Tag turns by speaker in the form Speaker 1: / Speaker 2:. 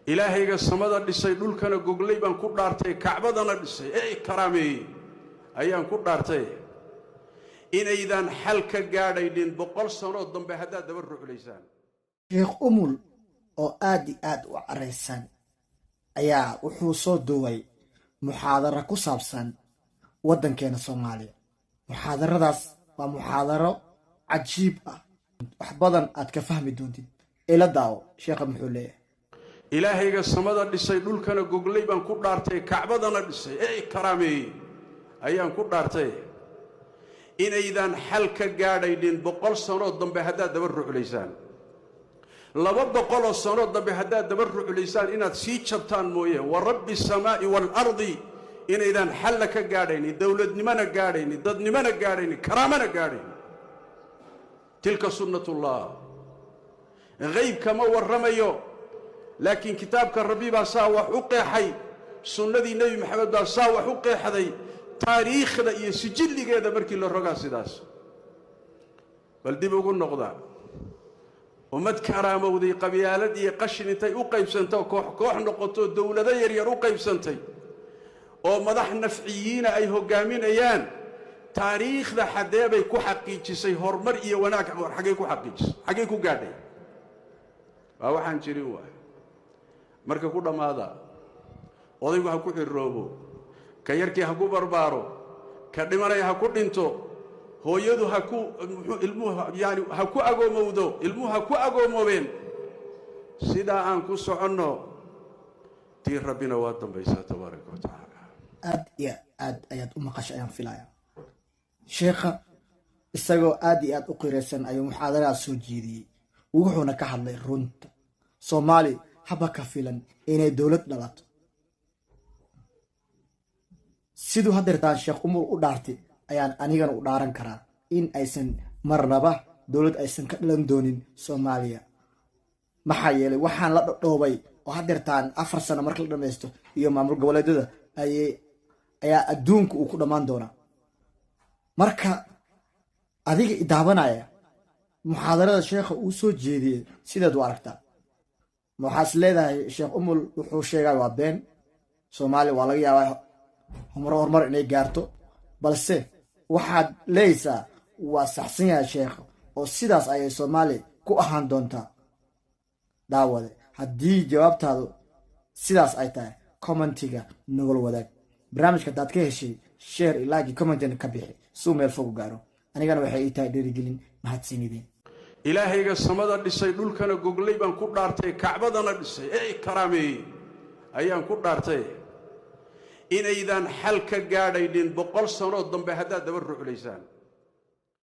Speaker 1: Ilaahayga samada dhisay, dhulkana goglay baan ku dhaartay, Kacbadana dhisay ee karaameeyey ayaan ku dhaartay, inaydaan xal ka gaadhaynin 100 sanoo dambe haddaad daba ruclaysaan.
Speaker 2: Sheekh Umul oo aad i aad u caraysan ayaa wuxuu soo duway muxaadaro ku saabsan waddankeena Soomaaliya. Muxaadaradaas waa muxaadaro cajiib ah, wax badan aad ka fahmi doontid. Ila daawo sheekha muxuu leeyahay.
Speaker 1: Ilaahayga samada dhisay, dhulkana goglay baan ku dhaartay, Kacbadana dhisay ee karaameeyey ayaan ku dhaartay, inaydaan xal ka gaadhaynin 100 sanoo dambe haddaad daba ruclaysaan, 200 sanoo dambe haddaad daba ruclaysaan, inaad sii jabtaan mooye. Wa rabbi asamaa'i waalardi, inaydaan xalla ka gaadhaynin, dowladnimona gaadhaynin, dadnimona gaadhaynin, karaamana gaadhaynin. Tilka sunnatullah. Hayb kama warramayo, laakiin kitaabka Rabbi baa saa wax u qeexay, sunnadii Nebi Maxamed baa saa wax u qeexday, taariikhda iyo sijilligeeda markii la rogaa sidaas. Bal dib ugu noqda ummad karaamowday, qabyaalad iyo qashin intay u qaybsanto, koox koox noqoto, dowlado yaryar u qaybsantay oo madax nafciyiina ay hoggaaminayaan. Taariikhda xaddee bay ku xaqiijisay horumar iyo wanaag? Xaggay ku xaqiijisay? Xaggay ku gaadhay? Waa waxaan jirin waay. Marka ku dhammaada, odaygu ha ku xirroobo, ka yarkii ha ku barbaaro, ka dhimanaya ha ku dhinto, hooyadu ha ku muxuu ilmuhu yaani ha ku agoomowdo, ilmuhu ha ku agoomoobeen, sidaa aan ku soconno. Tii Rabbina waa dambaysaa, tabaaraka wa tacaala.
Speaker 2: Aad iyo aad ayaad u maqashay ayaan filaya. Sheekha isagoo aad iyo aad u qiraysan ayuu muxaadaradaas soo jeediyey, wuxuuna ka hadlay runta. Soomaali haba ka filan inay dowlad dhalato. Siduu haddeertaan Sheekh Umul u dhaartay ayaan anigana u dhaaran karaa in aysan marnaba dowlad aysan ka dhalan doonin Soomaaliya. Maxaa yeelay, waxaan la dhodhoobay oo haddeertaan 4 sano marka la dhamaysto iyo maamul goboleedyada ayay ayaa adduunka uu ku dhammaan doonaa. Marka adiga idaabanaya, muxaadarada sheekha uu soo jeediyey sideed u aragtaa? Ma waxaa is leedahay Sheekh Umul wuxuu sheegay waa been, Soomaaliya waa laga yaabaa horumar inay gaarto, balse waxaad leeysaa waa saxsan yahay sheekha oo sidaas ayay Soomaaliya ku ahaan doontaa? Daawade, haddii jawaabtaadu sidaas ay tahay, commentiga nagula wadaag. Barnaamijka haddaad ka heshay, share iyo like iyo commentina ka bixi suu meel fog u gaaro. Anigana waxay ii tahay dhiirigelin. Mahadsanideen.
Speaker 1: Ilaahayga samada dhisay, dhulkana goglay baan ku dhaartay, Kacbadana dhisay ee karaameeyey ayaan ku dhaartay, inaydaan xal ka gaadhaynin 100 sanoo dambe haddaad daba ruclaysaan.